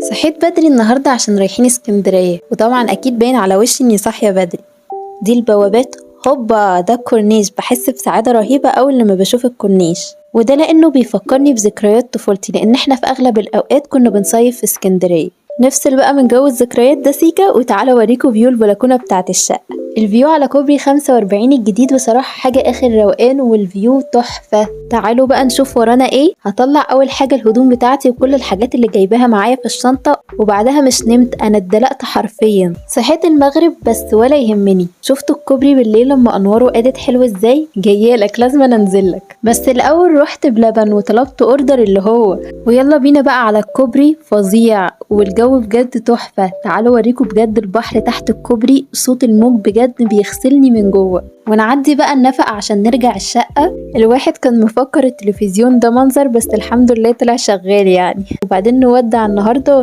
صحيت بدري النهاردة عشان رايحين اسكندرية، وطبعا أكيد باين على وشي إني صاحية بدري. دي البوابات، هوبا ده الكورنيش. بحس بسعادة رهيبة أول لما بشوف الكورنيش، وده لأنه بيفكرني بذكريات طفولتي، لأن احنا في أغلب الأوقات كنا بنصيف في اسكندرية. نفصل بقى من جو الذكريات ده سيكا، وتعالوا اوريكم view البلكونة بتاعت الشقة. ال view على كوبري 45 الجديد بصراحة حاجة آخر روقان، وال view تحفة. تعالوا بقى نشوف ورانا ايه. هطلع أول حاجة الهدوم بتاعتي وكل الحاجات اللي جايباها معايا في الشنطة، وبعدها مش نمت، أنا اتدلقت حرفيا. صحيت المغرب بس ولا يهمني. شفتوا الكوبري بالليل لما أنواره قادت حلو ازاي؟ جايالك لازم انزلك. بس الأول رحت بلبن وطلبت order اللي هو، ويلا بينا بقى على الكوبري. فظيع والجو بجد تحفة. تعالوا اوريكم بجد البحر تحت الكوبري، صوت الموج بجد بيغسلني من جوه. ونعدي بقى النفق عشان نرجع الشقة. الواحد كان مفكر التلفزيون ده منظر، بس الحمد لله طلع شغال يعني. وبعدين نودع النهاردة،